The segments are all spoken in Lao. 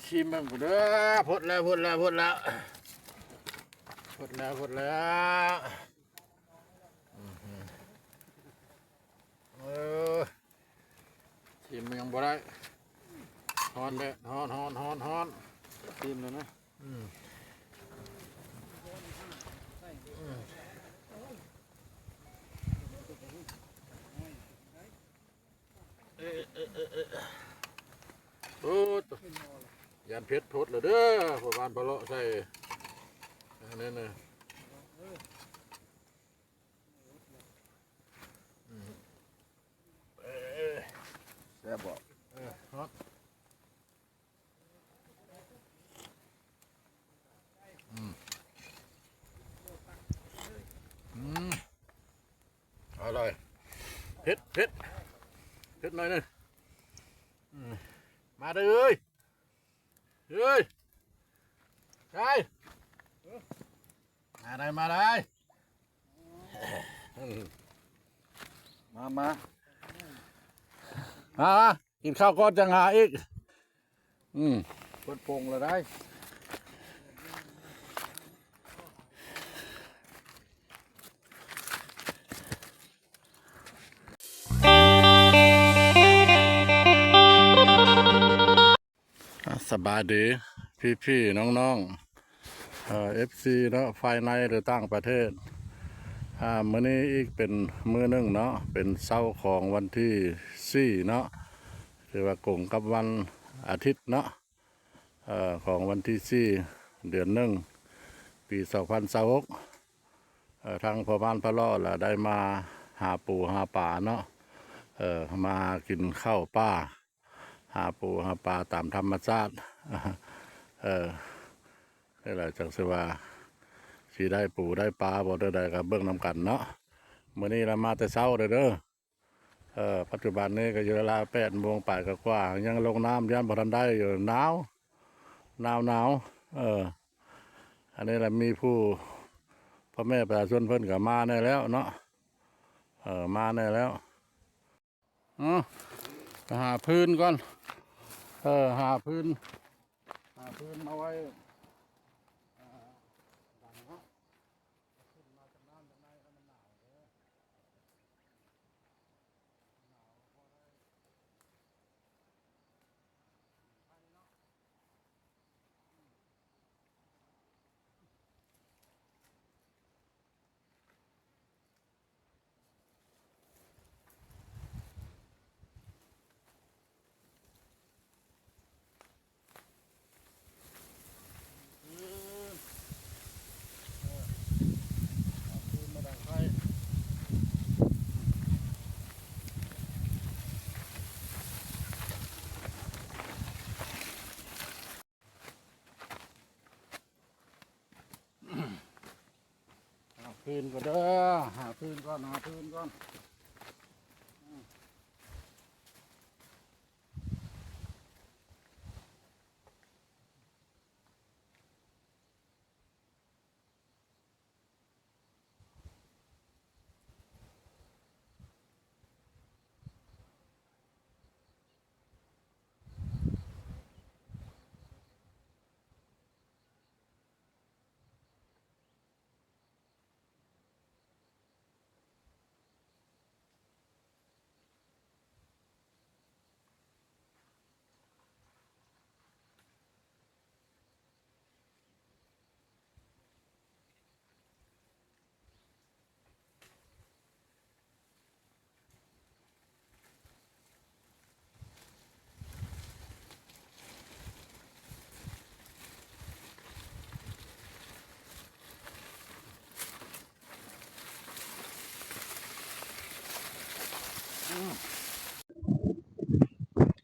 ຊີມເບິ່ງພຸ້ນເດີ. ພົດແລ້ວ ພົດແລ້ວ ພົດແລ້ວ ພົດແລ້ວ ພົດແລ້ວ. ເອີ ຊີມຍັງບໍ່ໄດ້ ຮ້ອນແດດ ຮ້ອນ ຮ້ອນ ຮ້ອນ ຮ້ອນ. ຊີມແລ້ວນະ. ອືມ ເອີ ເອີ ເອີ ເອີ ໂອ້ ຢ້ານເຜັດໂພດລະເດີ ພໍ່ບ້ານພາເລາະໃສ່ ອັນນັ້ນນະ. ອືມ ເອີ ເອີ ແຊບບໍ່? ເອີ ຮອດ. ອືມ ອືມ ອະລ່ອຍ. ເຜັດ ເຜັດ ເຜັດໜ້ອຍໜຶ່ງ. ອືມ ມາເດີ ເອີຍ ເອີຍ ໄດ້ ມາໄດ້ ມາໄດ້. ມາ ມາ ມາ ມາ ກິນເຂົ້າກ່ອນຈັ່ງຫາອີກ. ອືມ ເພິ່ນປົງແລ້ວໄດ໋. ອາ ສະບາຍດີພີ່ໆນ້ອງໆ ເອີ ເອັຟຊີເນາະ ພາຍໃນ ຫຼື ຕ່າງປະເທດ. ອາ ມື້ນີ້ອີກເປັນມື້ໜຶ່ງເນາະ ເປັນເຊົ້າຂອງວັນທີສີ່ເນາະ ຖືວ່າກົງກັບວັນອາທິດເນາະ ເອີ ຂອງວັນທີສີ່ ເດືອນໜຶ່ງ ປີສອງພັນຊາວຫົກ. ເອີ ທາງພໍ່ບ້ານພາເລາະລະໄດ້ມາຫາປູຫາປາເນາະ ເອີ ມາກິນເຂົ້າປ່າ ຫາປູຫາປາຕາມທຳມະຊາດ. ເອີ ນີ້ແຫຼະ ຈັກຊິວ່າຊິໄດ້ປູໄດ້ປາບໍ່ ແນວໃດກໍເບິ່ງນຳກັນເນາະ. ມື້ນີ້ລະມາແຕ່ເຊົ້າເດີ ເດີ ເອີ ປັດຈຸບັນນີ້ກໍຢູ່ລາວໆແປດໂມງປາຍກວ່າໆ ຍັງລົງນ້ຳຢ້ານບໍ່ທັນໄດ້ຢູ່ ໜາວ ໜາວໆ. ເອີ ອັນນີ້ລະມີຜູ້ ພໍ່ແມ່ປະຊາຊົນເພິ່ນກໍມາແດ່ແລ້ວເນາະ ເອີ ມາແດ່ແລ້ວ. ອື ໄປຫາຟືນກ່ອນ ເອີ ຫາຟືນ ຫາຟືນມາໄວ້ ອາ ດັງເນາະ ຂຶ້ນມາຈາກນ້ຳຈາກໃນ ແລ້ວມັນໜາວເດີ ໜາວພໍໄດ້ ໄດ້ເນາະ. ຫາຟືນກ່ອນເດີ ຫາຟືນກ່ອນ ຫາຟືນກ່ອນ.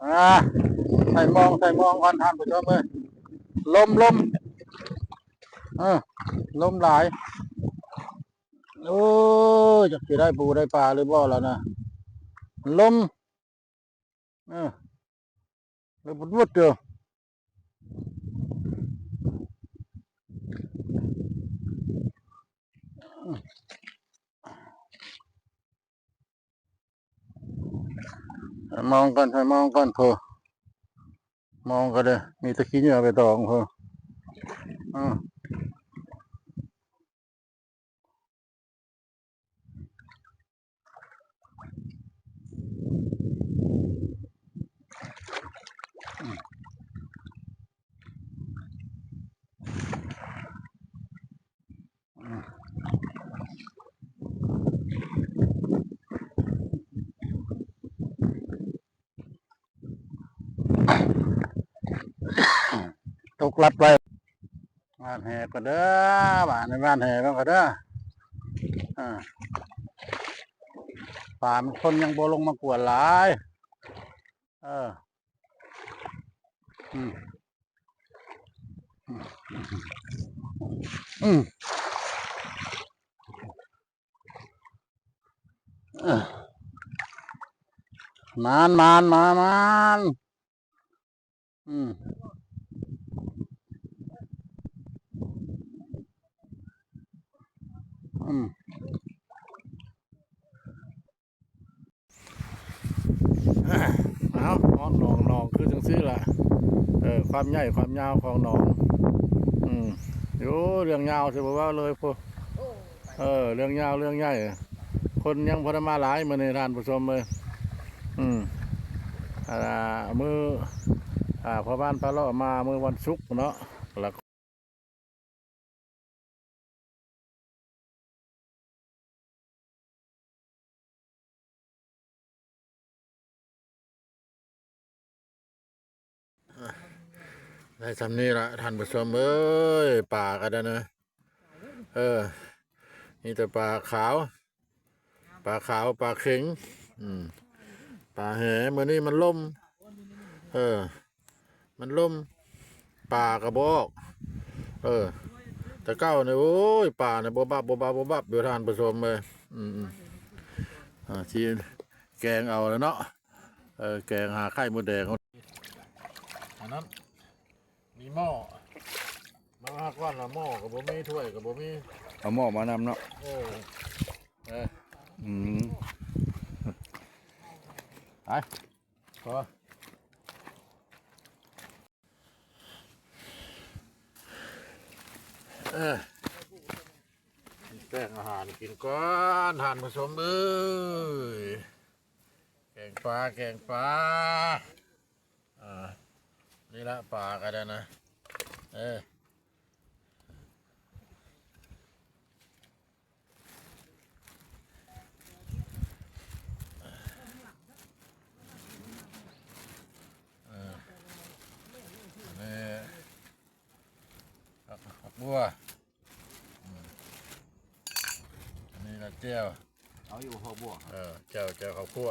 ອາ ໃສ່ມອງ ໃສ່ມອງກ່ອນທ່ານຜູ້ຊົມເອີຍ. ລົມ ລົມ ເອີ ລົມຫຼາຍ. ໂອ້ຍ ຈັກຊິໄດ້ປູໄດ້ປາຫຼືບໍ່ລະນະ ມັນລົມ. ເອີ ແລ້ວບໍ່ຮູ້ເດີ ມອງກ່ອນ ໃຫ້ມອງກ່ອນ ໂພ. ມອງກໍໄດ້ ມີແຕ່ຂີ້ເຫຍື້ອໃບຕອງພຸ້ນ. ອື. ຕົກລັດໄວ້ ຫວ່ານແຫກ່ອນເດີ ຫວ່ານ ຫວ່ານແຫກ່ອນເດີ. ອ່າ ປາມັນ ຄົນຍັງບໍ່ລົງມາກວນຫຼາຍ. ເອີ ອືມ ອືມ ເອີ ມານ ມານ ມານ ມານ. ອືມ ອືມ ເອົາ ຮອດໜອງ ໜອງຄືຈັ່ງຊີ້ລະ. ເອີ ຄວາມໃຫຍ່ຄວາມຍາວຂອງໜອງ. ອືມ ໂອ້ ເລື່ອງຍາວຊິບໍ່ເວົ້າເລີຍພຸ້ນ. ເອີ ເລື່ອງຍາວເລື່ອງໃຫຍ່ ຄົນຍັງບໍ່ໄດ້ມາຫຼາຍມື້ນີ້ທ່ານຜູ້ຊົມເອີຍ. ອືມ ອ່າ ມື້ ອ່າ ພໍ່ບ້ານພາເລາະມາມື້ວັນສຸກເນາະ ລະ ໄດ້ຊ່ຳນີ້ລະທ່ານຜູ້ຊົມເອີຍ ປາກໍໄດ້ນະ. ເອີ ມີແຕ່ປາຂາວ ປາຂາວ ປາເຂັງ ອືມ ປາແຫ. ມື້ນີ້ມັນລົມ ເອີ ມັນລົມ ປາກໍບໍ່ອອກ. ເອີ ແຕ່ເກົ່ານີ້ ໂອ້ຍ ປານີ້ບໍ່ບັບ ບໍ່ບັບ ບໍ່ບັບຢູ່ທ່ານຜູ້ຊົມເອີຍ. ອືມ ອືມ ອ່າ ຊິແກງເອົາແລ້ວເນາະ. ເອີ ແກງຫາໄຂ່ມົດແດງ. ອັນນັ້ນ ມີໝໍ້ ມາຫາກ່ອນລະ ໝໍ້ກໍບໍ່ມີ ຖ້ວຍກໍບໍ່ມີ. ເອົາໝໍ້ມານຳເນາະ. ເອີ ເອີ ອືມ ໄປ ພໍ ເອີ ແຕ່ງອາຫານກິນກ່ອນ ທ່ານຜູ້ຊົມເອີຍ. ແກງປາ ແກງປາ. ອ່າ ນີ້ລະປາກໍໄດ້ນະ. ເອີ ເອີ ນີ້ ຜັກ ຜັກບົວ. ອືມ ອັນນີ້ລະແຈ່ວ ເອົາຢູ່ບໍ່ ຜັກບົວ? ເອີ ແຈ່ວ ແຈ່ວເຂົ້າຂົ້ວ.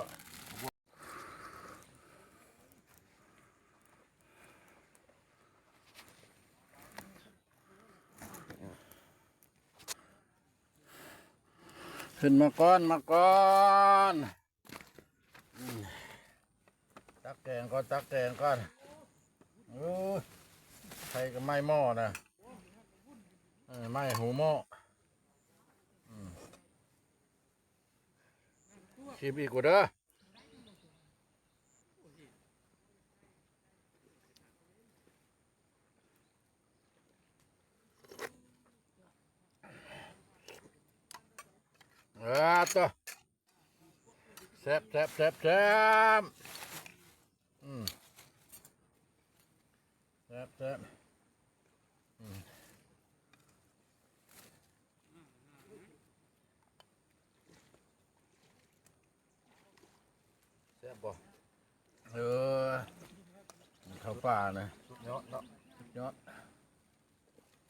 ຂຶ້ນມາກ່ອນ ມາກ່ອນ. ອືມ ຕັກແກງກ່ອນ ຕັກແກງກ່ອນ. ໂອ້ຍ ໃຜກໍໄໝ້ໝໍ້ນະ. ເອີ ໄໝ້ຫູໝໍ້. ອືມ ຊີມອີກກວ່າເດີ. ອ່າ ໂຕ ແຊບ ແຊບ ແຊບ ແຊບ. ອືມ ແຊບ ແຊບ. ອືມ ແຊບບໍ່? ເອີ ເຂົ້າປ່ານະ ສຸດຍອດເນາະ ສຸດຍອດ.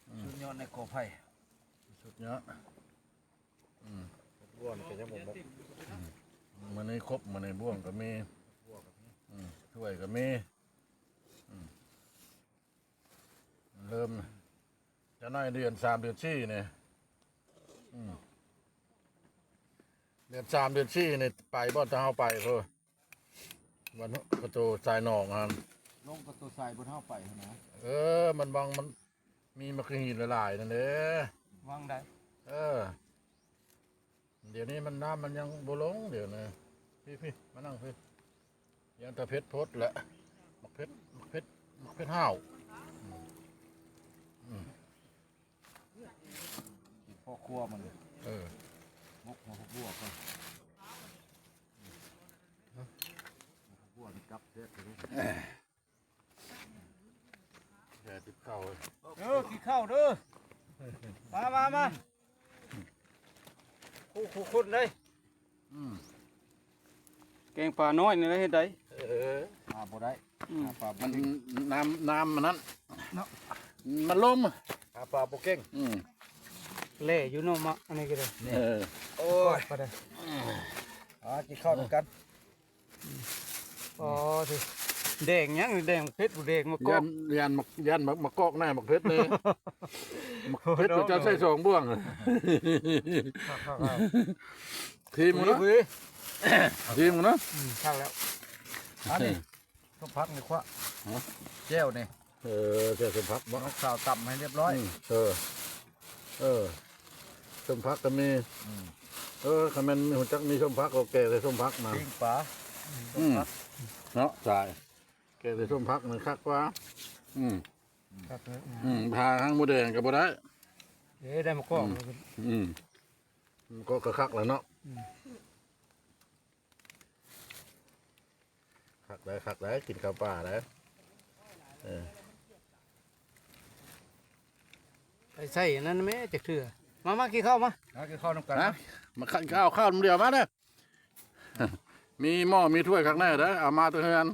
ອືມ ສຸດຍອດໃນກໍໄຜ່ ສຸດຍອດ. ອືມ ບ່ວງກໍຍັງບໍ່ໝົດ. ອືມ ມື້ນີ້ຄົບ ມື້ນີ້ບ່ວງກໍມີ ບ່ວງກໍມີ. ອືມ ຖ້ວຍກໍມີ. ອືມ ເລີ່ມ ຈະໜ້ອຍເດືອນສາມເດືອນສີ່ນີ້. ອືມ ເດືອນສາມເດືອນສີ່ນີ້ ໄປບ່ອນທີ່ເຮົາໄປພຸ້ນ ວັດປະຕູຊາຍໜອງຫັ້ນ ລົງປະຕູຊາຍບ່ອນເຮົາໄປຫັ້ນນະ. ເອີ ມັນວັງ ມັນມີໝາກຫີນຫຼາຍໆນັ້ນເດ້. ວັງໃດ? ເອີ ດຽວນີ້ມັນ ນ້ຳມັນຍັງບໍ່ລົງ ດຽວນີ້. ພີ້ໆ ມານັ່ງພີ້. ຢ້ານແຕ່ເຜັດໂພດແຫຼະ ໝາກເຜັດ ໝາກເຜັດ ເຜັດຫ້າວ ອືມ ກິນພໍຄົວມັນ ເອີ ໝົກຫົວຜັກບົວກ່ອນ ຫົວຜັກບົວນີ້ກັບແຊບເລີຍ. ແຕ່ຕິບເຂົ້າ ເອີ ກິນເຂົ້າເດີ ມາ ມາ ມາ ຄູ່ ຄູ່ຄົນເດ້ ອືມ ແກງປານ້ອຍນີ້ລະເຮັດໄດ້ ເອີ ຫາບໍ່ໄດ້ ອືມ ຫາປາບໍ່ ມັນ ເກັ່ງ ນ້ຳ ນ້ຳມັນນັ້ນເນາະ ມັນລົງ ຫາປາບໍ່ເກັ່ງ ອືມ ແລ່ຢູ່ເນາະ ມະ ອັນນີ້ກໍໄດ້ ເອີ ໂອ້ຍ ປາໄດ້ ອາ ກິນເຂົ້ານຳກັນ. ອໍ ແດງຫຍັງ ແດງເຜັດ ແດງໝາກກອກ ຢ້ານ ຢ້ານໝາກ ຢ້ານໝາກ ໝາກກອກແນ່ ໝາກເຜັດແນ່ ໝາກເຜັດ ເຈົ້າໃສ່ສອງບ່ວງ ທີມເນາະ ທີມເນາະ ອືມ ຄັກແລ້ວ ອັນນີ້ ສົ້ມຜັກນີ້ຄວະ ຮະ ແຈ່ວນີ້ ເອີ ແຈ່ວສົ້ມຜັກບໍ ນ້ອງສາວຕຳໃຫ້ຮຽບຮ້ອຍ ອືມ ເອີ ເອີ ສົ້ມຜັກກໍມີ ອືມ ເອີ ຄັນແມ່ນຮູ້ຈັກມີສົ້ມຜັກກໍແກງໃສ່ສົ້ມຜັກນະ ປີ້ງປາ ອືມ ເນາະ ສາຍ ແກງໃສ່ສົ້ມຜັກມັນຄັກກວ່າ ອືມ ຄັກເລີຍ ອືມ ອືມ ຜ່າຫາງໝູແດງກໍບໍ່ໄດ້ ເອີ ໄດ້ໝາກກອກ ອືມ ອືມ ມັນກໍຄັກແລ້ວເນາະ ອືມ ຄັກໄດ໋ ຄັກໄດ໋ ກິນເຂົ້າປ່າໄດ໋ ເອີ ໄປໃສ່ອັນນັ້ນແມ້ຈັກເທື່ອ ມາ ມາກິນເຂົ້າມາ ມາກິນເຂົ້ານຳກັນ ຮະ ມາກິນເຂົ້າ ເຂົ້ານຳດຽວມາເດີ ມີໝໍ້ມີຖ້ວຍຄັກແນ່ເດີ ເອົາມາແຕ່ເຮືອນ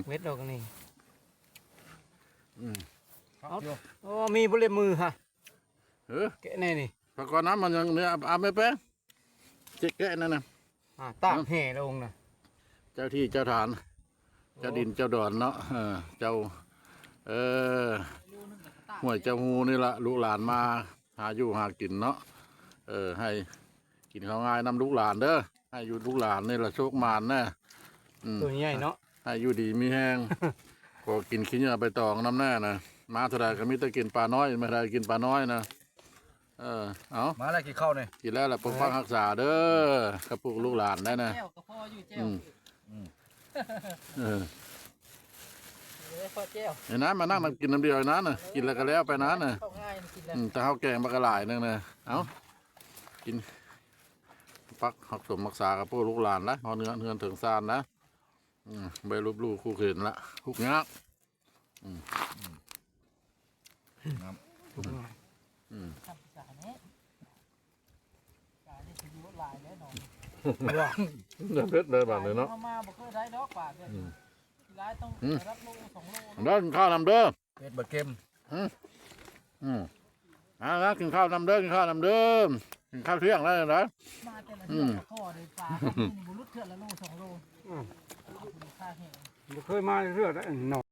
ເມັດດອກນີ້ ອືມ ເອົາ ໂອ້ ມີບໍ່ເລັບມືຫະ ເອີ ແກະແນ່ນີ້ ປາກອນນ້ຳມັນຍັງ ເອົາ ເອົາແມ່ແປ້ງ ເຈັກແກະນັ້ນນະ ອ່າ ຕາກແຫ່ລົງນະ ເຈົ້າທີ່ເຈົ້າທານ ເຈົ້າດິນເຈົ້າດອນເນາະ ເອີ ເຈົ້າ ເອີ ຫ້ວຍເຈົ້າຮູນີ້ລະ ລູກຫຼານມາຫາຢູ່ຫາກິນເນາະ ເອີ ໃຫ້ກິນເຂົ້າງາຍນຳລູກຫຼານເດີ ໃຫ້ຢູ່ ລູກຫຼານນີ້ລະໂຊກໝານແນ່ ອືມ ຕົວໃຫຍ່ເນາະ ໃຫ້ຢູ່ດີມີແຮງ ຂໍກິນຂີ້ເຫຍື້ອໃບຕອງນຳແນ່ນະ ມາເທົ່າໃດກໍມີແຕ່ກິນປານ້ອຍ ມາເທົ່າໃດກິນປານ້ອຍນະ ເອີ ເອົາ ມາແລ້ວກິນເຂົ້ານີ້ ກິນແລ້ວລະປົກປັກຮັກສາເດີ ກັບພວກລູກຫຼານໄດ້ນະ ແຈ່ວກໍພໍຢູ່ແຈ່ວ ອືມ ອືມ ເອີ ເອີ ພໍແຈ່ວ ໄອ້ນານມານັ່ງນຳກິນນຳດຽວ ໄອ້ນານນະ ກິນແລ້ວກໍແລ້ວໄປນານນະ ເຂົ້າງ່າຍມັນກິນແລ້ວ ອືມ ແຕ່ເຮົາແກງບັກກະຫຼາຍໜຶ່ງນະ ເອົາ ກິນ ປັກຮັກສົມຮັກສາກັບພວກລູກຫຼານນະ ຮອດເຮືອນ ເຮືອນເຖິງຊານນະ ອືມ ບໍ່ລົບຫຼູ່ຂູ່ເຂນລະ ທຸກຍາກ ອືມ ອືມ ອືມ ເຜັດເລີຍບາດນີ້ເນາະ ເຮົາມາບໍ່ເຄີຍໄດ້ດອກປາແບບນີ້ ຫຼາຍຕ້ອງ ອືມ ລະໂລສອງໂລເນາະ ເດີ ກິນເຂົ້ານຳເດີ ເຮັດບໍ່ເຄັມ ອືມ ອືມ ມາ ມາກິນເຂົ້ານຳເດີ ກິນເຂົ້ານຳເດີ ກິນເຂົ້າທ່ຽງແລ້ວນະ ມາແຕ່ລະເທື່ອ ອືມ ກໍພໍໄດ້ປາ ນີ້ບໍ່ຫຼຸດເທື່ອລະໂລສອງໂລ ອືມ ເອົາຄຸນຄ່າແຮງ ບໍ່ເຄີຍມາເທື່ອໃດເນາະ